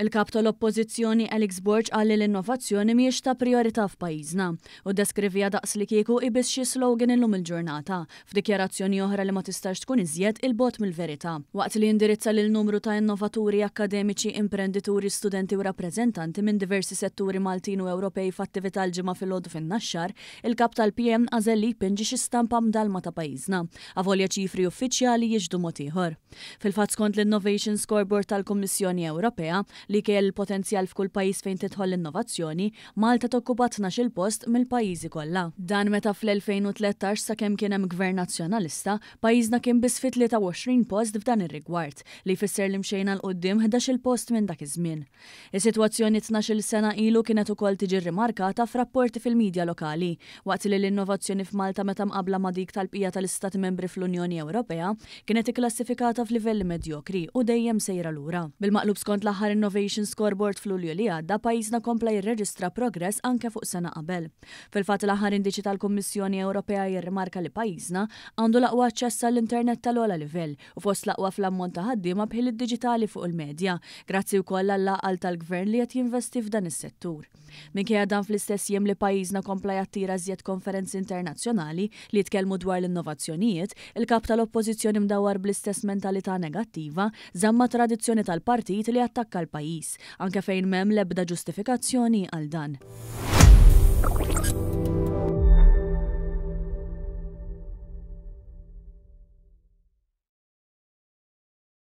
Il-Kap tal-Oppożizzjoni Alex Borg qal li l-innovazzjoni mhijiex ta' prijorità f'pajjiżna u ddeskriviha daqslikieku hi biss xi slogan illum il-ġurnata, f'dikjarazzjoni oħra li ma tistax tkun iżjed 'il bogħod mill-verità. Waqt li indirizza lil numru ta' innovaturi, akkademiċi, imprendituri, studenti u rappreżentanti minn diversi setturi Maltin u Ewropej f'attività l-Ġimgħa filgħodu fin-Naxxar, il-Kap tal-PN għażel li jpinġi xi stampa mdallma ta' pajjiżna, avolja ċifri uffiċjali jixhdu mod ieħor. Fil-fatt skont l-Innovation Scoreboard tal-Kummissjoni Ewropea, li jkejjel il-potenzjal f'kull pajjiż fejn tidħol l-innovazzjoni, Malta tokkupa tnax-il post mill-pajjiżi kollha. Dan meta fl-2013 sakemm kien hemm Gvern Nazzjonalista, pajjiżna kien biss fit-23 post f'dan ir-rigward, li jfisser li mxejna 'l quddiem ħdax-il post minn dak iż-żmien. Is-sitwazzjoni 12-il sena ilu kienet ukoll tiġi rrimarkata f'rapporti fil-midja lokali, waqt li l-innovazzjoni f'Malta meta mqabbla ma' dik tal-bqija tal-Istati Membri fl-Unjoni Ewropea kienet ikklassifikata f'livelli medjokri u dejjem sejra lura. Bil-maqlub skont l-aħħar Innovation Scoreboard f'Lulju li għadda, pajjiżna kompla jirreġistra progress anke fuq sena qabel. Fil-fatt l-aħħar indiċi tal-Kummissjoni Ewropea jirrimarka li pajjiżna għandu l-aqwa aċċess għall-internet tal-ogħla livell u fost l-aqwa fl-ammont ta' ħaddiema b'ħiliet diġitali fuq il-medja, grazzi wkoll għall-għaqal tal-Gvern li qed jinvesti f'dan is-settur. Minkejja dan fl-istess jiem li pajjiżna kompla jattira iżjed konferenzi internazzjonali li jitkellmu dwar l-innovazzjonijiet, il-Kap tal-Oppożizzjoni mdawwar bl-istess mentalità negattiva żamm mat-tradizzjoni tal-partit li jattakka l-pajjiż, anke fejn m'hemm l-ebda ġustifikazzjoni għal dan.